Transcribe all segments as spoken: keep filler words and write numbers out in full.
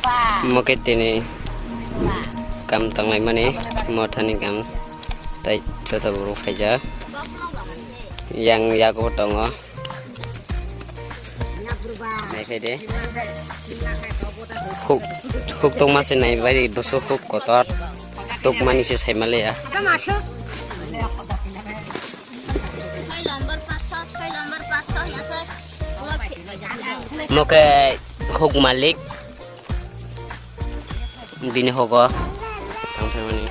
Mo khe tini kam tanglaimani, mothani kam tai joto borok phaijak. Yang yago tongo. Naiphai de. Huk, huk tongma se naibai, boso huk kotor. Tukmani se saimaliya. Mo khe huk malik. Bini hogo tangphaimani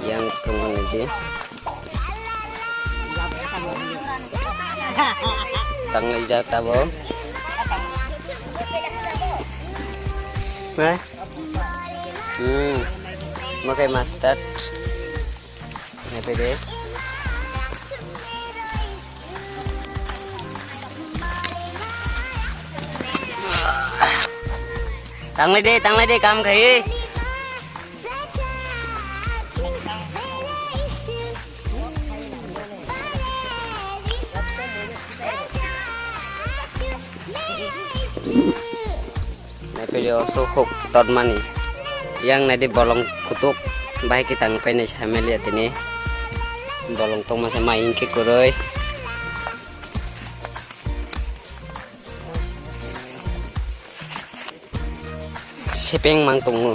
yang tongmani di. Tanglaijak tabuk. Nai. Hmm. Mo khe master. Naiphai de. Tanglai de, tanglai de, kam khai. Naiphai o sok huk totmani. Yang nai di bolong kutuk bai khe tang painai saimaliya tini. Bolong tongma se mai hwnkhe kwrwi. Sepeng mang tongo.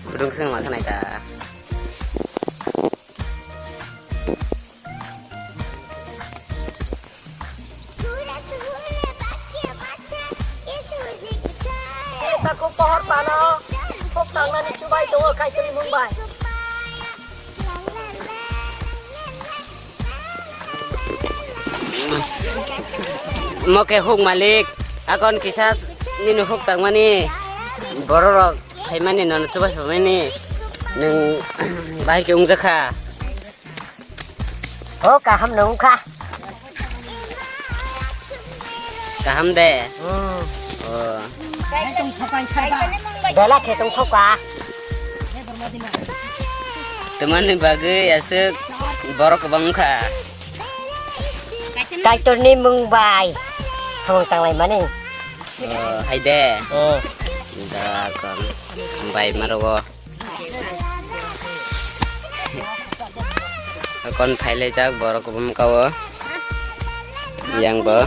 Khudung seng ma khanai ta. Taku pohor pano, pok tangnani chubai tongo, Kaitorni mung bai. Mo khe huk malik, akon kisa nini huk tangmani, bororok phaimani nono chubai phaimani, nwng bahai khe wngjakha. O kaham no wngkha. Kaham de? Hmm. O. Belai khe tongthokha. Tamani bagwi aswk borok kwbang wngkha. Kaitorni mung bai samung tanglaimani. O, hai de. O. Da kon bai marogo. Kon phailaijak borok kwbang kao. Yang bo.